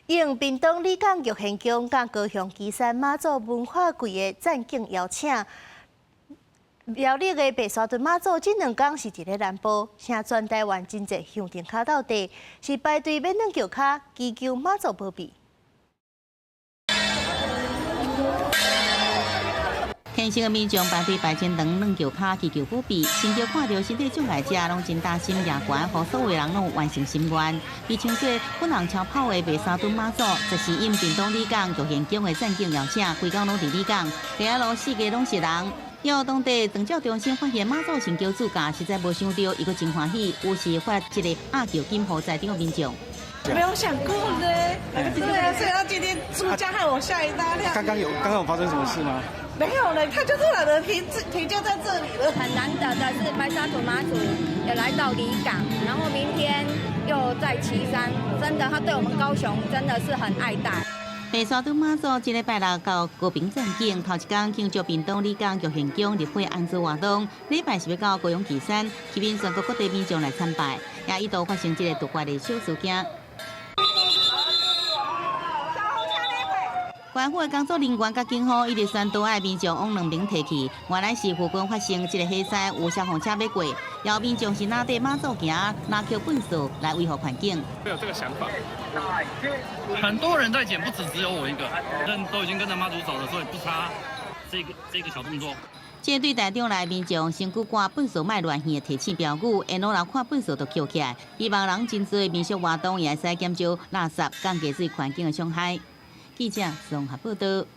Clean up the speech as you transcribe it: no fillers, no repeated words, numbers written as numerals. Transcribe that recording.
應屏東里港玉賢宮佮高雄旗山媽祖文化季的贊景邀請，苗栗的白沙屯媽祖這兩工是佇咧南部，請全台灣真濟香燈跤鬥地，是排隊欲軟轎跤祈求媽祖保庇。虔誠的民眾排隊排真長，軟轎跤祈求保庇。親像看著身體障礙者攏真擔心夜懸，予所有人攏完成心願。被稱做粉紅超跑的白沙屯媽祖，就是應屏東里港玉賢宮的贊景邀請，規工攏佇里港，地仔路四界攏是人。有當地長照中心發現媽祖神轎主駕，實在無想著，伊閣真歡喜，有時發一个鴨轎金予在場的民眾。沒有想過呢，對啊，所以他今天主駕害我嚇一大跳。剛剛有發生什麼事嗎？沒有了，他就突然的停停就在這裡了。很難得的是白沙屯媽祖也來到里港，然後明天又在旗山，真的，他對我們高雄真的是很愛戴。白沙屯媽祖這禮拜六到高屏贊景，頭一工慶祝屏東里港玉賢宮立會安置活動，禮拜是欲到高雄旗山，吸引全國各地民眾來參拜，也一度發生這个突發的小事件。官府的工作人員佮警方一直宣導愛民眾往兩邊退去，原來是附近發生這个火災，有消防車欲過，有民眾是拿綴媽祖行，拿抾糞掃來維護環境。沒有這個想法，很多人在撿，不止只有我一個，人都已經跟着媽祖走了，所以不差這個小動作。這對台中來民眾身軀掛糞掃莫亂去的提醒標語，沿路人看糞掃就抾起來，希望人真濟民俗活動也會使減少垃圾，降低對環境的傷害。記者綜合報道。